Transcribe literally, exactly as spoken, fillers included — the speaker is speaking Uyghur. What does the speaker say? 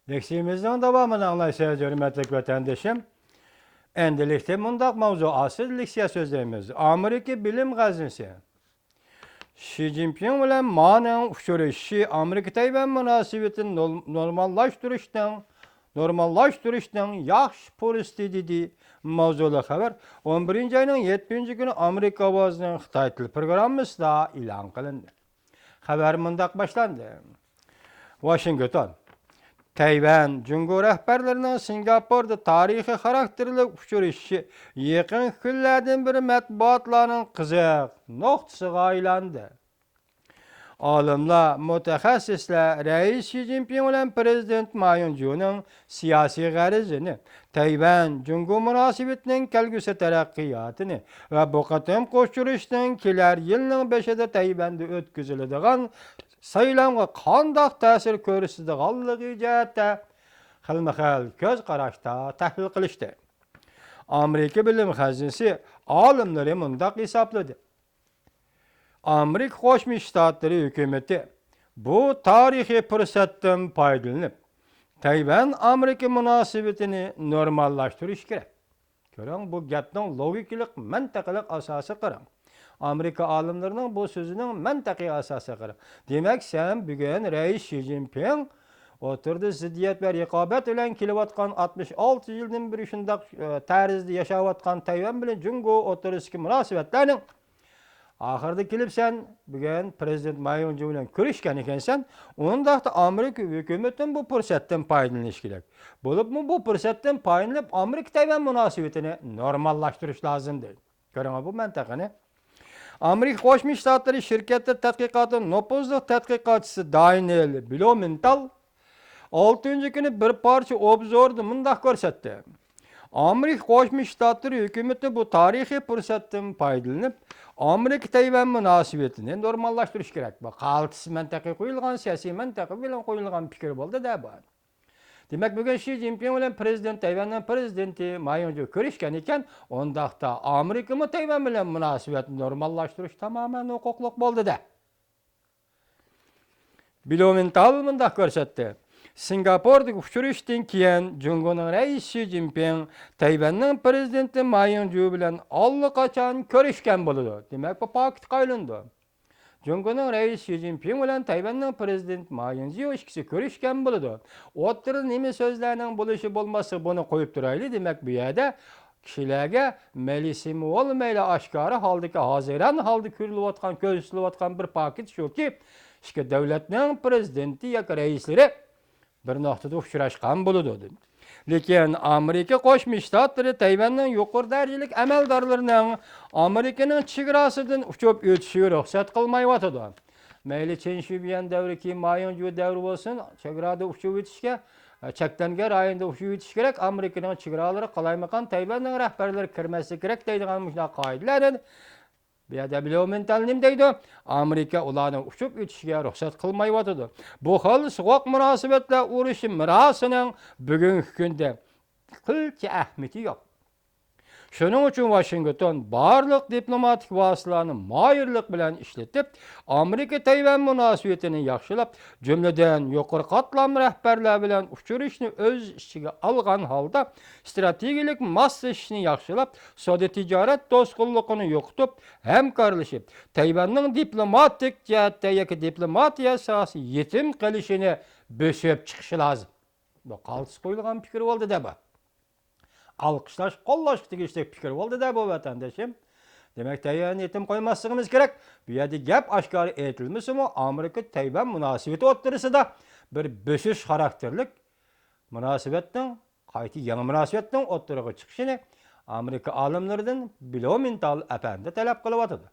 لېكسىيىمىزنىڭ داۋامىنى ئاڭلايسىز، ھۆرمەتلىك ۋەتەندىشىم. ئەمدىلىكتە مۇنداق ماۋزۇ ئاستىدا لېكسىيە سۆزلەيمىز. ئامېرىكا بىلىم خەزنىسى شى جىنپىڭ بىلەن مانىڭ ئۇچرىشىشى ئامېرىكا تەيۋەن مۇناسىۋىتىنى نول-، نورماللاشتۇرۇشنىڭ، نورماللاشتۇرۇشنىڭ ياخشى پۇرسىتى، دېدى. ماۋزۇلۇق خەۋەر ئون بىرىنچى ئاينىڭ يەتتىنچى كۈنى ئامېرىكا ئاۋازىنىڭ خىتاي تىل پروگراممىسىدا ئېلان قىلىندى. خەۋەر مۇنداق باشلاندى. ۋاشىنگتون. تەيۋەن، جۇڭگو رەھبەرلىرىنىڭ سىنگاپوردا تارىخىي خاراكتېرلىك ئۇچرىشىشى يېقىنقى كۈنلەردىن بىر مەتبۇئاتلارنىڭ قىزىق نۇقتىسىغا ئايلاندى. ئالىملار، مۇتەخەسسىسلەر رەئىس شى جىنپىڭ بىلەن پىرېزىدېنت ما يىڭجۇنىڭ سىياسىي غەرىزىنى، تەيۋەن، جۇڭگو مۇناسىۋىتىنىڭ كەلگۈسى تەرەققىياتىنى ۋە بۇ قېتىمقى ئۇچرىشىشنىڭ كېلەر يىلنىڭ بېشىدا تەيۋەندە ئۆتكۈزۈلىدىغان سايلامغا قانداق تەسىر كۆرسىتىدىغانلىقى جەھەتتە خىلمۇ خىل كۆز قاراشتا تەھلىل قىلىشتى. ئامېرىكا بىلىم خەزنىسى ئالىملىرى مۇنداق ھېسابلىدى. ئامېرىكا قوشما شتاتلىرى ھۆكۈمىتى بۇ تارىخىي پۇرسەتتىن پايدىلىنىپ، تەيۋەن ئامېرىكا مۇناسىۋىتىنى نورماللاشتۇرۇشى كېرەك. كۆرۈڭ، بۇ گەپنىڭ لوگىكىلىق، مەنتىقىلىق ئاساسى قاراڭ. ئامېرىكا ئالىملىرىنىڭ بۇ سۆزىنىڭ مەنتىقىي ئاساسى قاراڭ. دېمەك، سەن بۈگۈن رەئىس شى جىنپىڭ ئوتتۇرىدا زىددىيەت ۋە رىقابەت بىلەن كېلىۋاتقان ئاتمىش ئالتە يىلدىن بېرى شۇنداق، ئە، تەرزدە ياشاۋاتقان تەيۋەن بىلەن جۇڭگو ئوتتۇرىسىدىكى مۇناسىۋەتلەرنىڭ ئاخىرىدا كېلىپ سەن بۈگۈن پىرېزىدېنت ما يىڭجۇ بىلەن كۆرۈشكەن ئىكەنسەن، ئۇنداقتا ئامېرىكا ھۆكۈمىتىمۇ بۇ پۇرسەتتىن پايدىلىنىشى كېرەك. بولۇپمۇ بۇ پۇرسەتتىن پايدىلىنىپ ئامېرىكا تەيۋەن مۇناسىۋىتىنى نورماللاشتۇرۇش لازىم دەيدۇ. كۆرۈڭە بۇ مەنتىقىنى. ئامېرىكا قوشما شتاتلىرى شىركەتلىرى تەتقىقاتىنىڭ نوپۇزلۇق تەتقىقاتچىسى دانىيېل بلومېنتال ئالتىنچى كۈنى بىر پارچە ئوبزوردا مۇنداق كۆرسەتتى. ئامېرىكا قوشما شتاتلىرى ھۆكۈمىتى بۇ تارىخىي پۇرسەتتىن پايدىلىنىپ، ئامېرىكا تەيۋەن مۇناسىۋىتىنى نورماللاشتۇرۇش كېرەك. بۇ قالتىس مەنتىقى قويۇلغان، سىياسىي مەنتىقى بىلەن قويۇلغان پىكىر بولدى-دە بۇ. دېمەك، بۈگۈن شى جىنپىڭ بىلەن پىرېزىدېنت، تەيۋەننىڭ پىرېزىدېنتى ما يىڭجۇ كۆرۈشكەن ئىكەن، ئۇنداقتا ئامېرىكىمۇ تەيۋەن بىلەن مۇناسىۋەتنى نورماللاشتۇرۇش تامامەن ھوقۇقلۇق بولدى-دە. بلومېنتال مۇنداق كۆرسەتتى. سىنگاپوردىكى ئۇچرىشىشتىن كېيىن، جۇڭگونىڭ رەئىسى شى جىنپىڭ تەيۋەننىڭ پىرېزىدېنتى ما يىڭجۇ بىلەن ئاللىقاچان كۆرۈشكەن بولىدۇ. دېمەك، بۇ پاكىتقا ئايلىنىدۇ. جۇڭگونىڭ رەئىسى شى جىنپىڭ بىلەن تەيۋەننىڭ پىرېزىدېنتى ما يىڭجيۇ ئىككىسى كۆرۈشكەن بولىدۇ. ئوتتۇرىدا نېمە سۆزلەرنىڭ بولۇشى بولماسلىقى، بۇنى قويۇپ تۇرايلى. دېمەك، بۇ يەردە كىشىلەرگە مەيلى سىمۋول، مەيلى ئاشكارا ھالدىكى، ھازىران ھالدا كۆرۈلۈۋاتقان، كۆرسىتىلىۋاتقان بىر پاكىت شۇكى، ئىككى دۆلەتنىڭ پىرېزىدېنتى ياكى رەئىسلىرى بىر نۇقتىدا ئۇچراشقان بولىدۇ، دېدى. لېكىن ئامېرىكا قوشما شتاتلىرى تەيۋەننىڭ يۇقىرى دەرىجىلىك ئەمەلدارلىرىنىڭ ئامېرىكىنىڭ چېگراسىدىن ئۇچۇپ ئۆتۈشىگە رۇخسەت قىلمايۋاتىدۇ. مەيلى چېن شۈبيەن دەۋرى، كېيىن ما يىڭجۇ دەۋرى بولسۇن، چېگرادا ئۇچۇپ ئۆتۈشكە، چەكلەنگەن رايوندا ئۇچۇپ ئۆتۈش كېرەك. ئامېرىكىنىڭ چېگرالىرى قالايمىقان، تەيۋەننىڭ رەھبەرلىرى كىرمەسلىكى كېرەك دەيدىغان مۇشۇنداق قائىدىلەرنى بۇ يەردە بلومېنتال نېمە دەيدۇ؟ ئامېرىكا ئۇلارنىڭ ئۇچۇپ ئۆتۈشىگە رۇخسەت قىلمايۋاتىدۇ. بۇ خىل سوغۇق مۇناسىۋەتلەر ئۇرۇشى مىراسىنىڭ بۈگۈنكى كۈندە قىلچە ئەھمىيىتى يوق. شۇنىڭ ئۈچۈن ۋاشىنگتون بارلىق دىپلوماتىك ۋاسىتىلەرنى ماھىرلىق بىلەن ئىشلىتىپ، ئامېرىكا تەيۋەن مۇناسىۋىتىنى ياخشىلاپ، جۈملىدىن يۇقىرى قاتلام رەھبەرلەر بىلەن ئۇچرىشىشنى ئۆز ئىچىگە ئالغان ھالدا، ئىستراتېگىيەلىك ماسلىشىشنى ياخشىلاپ، سودا تىجارەت توسقۇنلۇقىنى يوقىتىپ، ھەمكارلىشىپ، تەيۋەننىڭ دىپلوماتىك جەھەتتە ياكى دىپلوماتىيە ساھەسى يېتىم قېلىشىنى بۆسۈپ چىقىشى لازىم. بۇ قالتىس قويۇلغان پىكىر بولدى-دە بۇ. ئالقىشلاش، قوللاشقا تېگىشلىك پىكىر بولدى-دە بۇ، ۋەتەندىشىم. دېمەك، تەيۋەننى يېتىم قويماسلىقىمىز كېرەك. بۇ يەردە گەپ ئاشكارا ئېيتىلمىسىمۇ، ئامېرىكا تەيۋەن مۇناسىۋىتى ئوتتۇرىسىدا بىر بۆسۈش خاراكتېرلىك مۇناسىۋەتنىڭ، قايتا يېڭى مۇناسىۋەتنىڭ ئوتتۇرىغا چىقىشىنى ئامېرىكا ئالىملىرىدىن بلومېنتال ئەپەندى تەلەپ قىلىۋاتىدۇ.